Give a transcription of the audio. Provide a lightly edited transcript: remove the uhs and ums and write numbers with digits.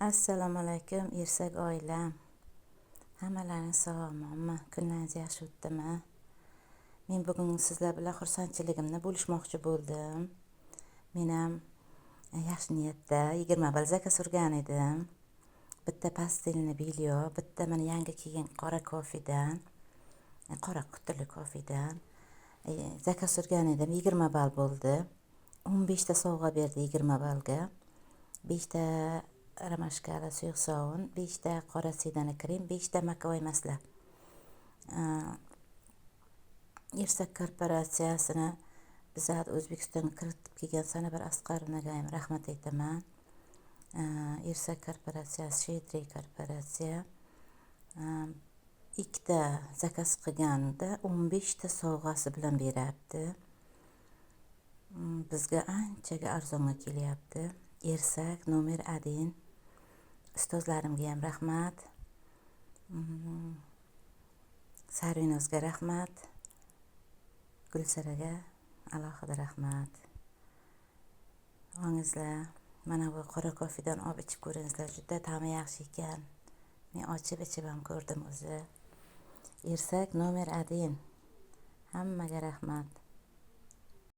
Assalomu alaykum, ersak oilam. Hammalaring sog'omonmi? Kunlaringiz yaxshi o'tdimi? Men bugun sizlar bilan xursandchiligimni bo'lishmoqchi bo'ldim. Men ham yaxshi niyatda 20 bal заказ urgan edim. Bitta постельный бельё, bitta mana yangi kelgan qora kofedan, qora qutili kofedan заказ urgan edim. 20 ball bo'ldi. 15 ta sovg'a berdi 20 ballga. 5 ta ромашка li suyuq sovun, 5 ta qora sedana krem, 5 ta боковой масло. Ersak korporatsiyasini bizlarni O'zbekistonga kiritib kelgan Sanobar Asqarovnaga ham rahmat aytaman. Ersak korporatsiyasi щедрый korporatsiya. Ikkita заказ qilganda 15 ta sovg'asi bilan beryapti. Bizga anchaga arzonga kelyapti. Ersak номер один. Ustozlarimga ham rahmat. Sarvinozga rahmat. Gulsaraga alohida rahmat. Olingizlar, mana bu qora kofedan olib ichib ko'ringizlar, juda ta'mi yaxshi ekan. Men ochib ichib ham ko'rdim o'zi. Ersak номер один. Hammaga rahmat.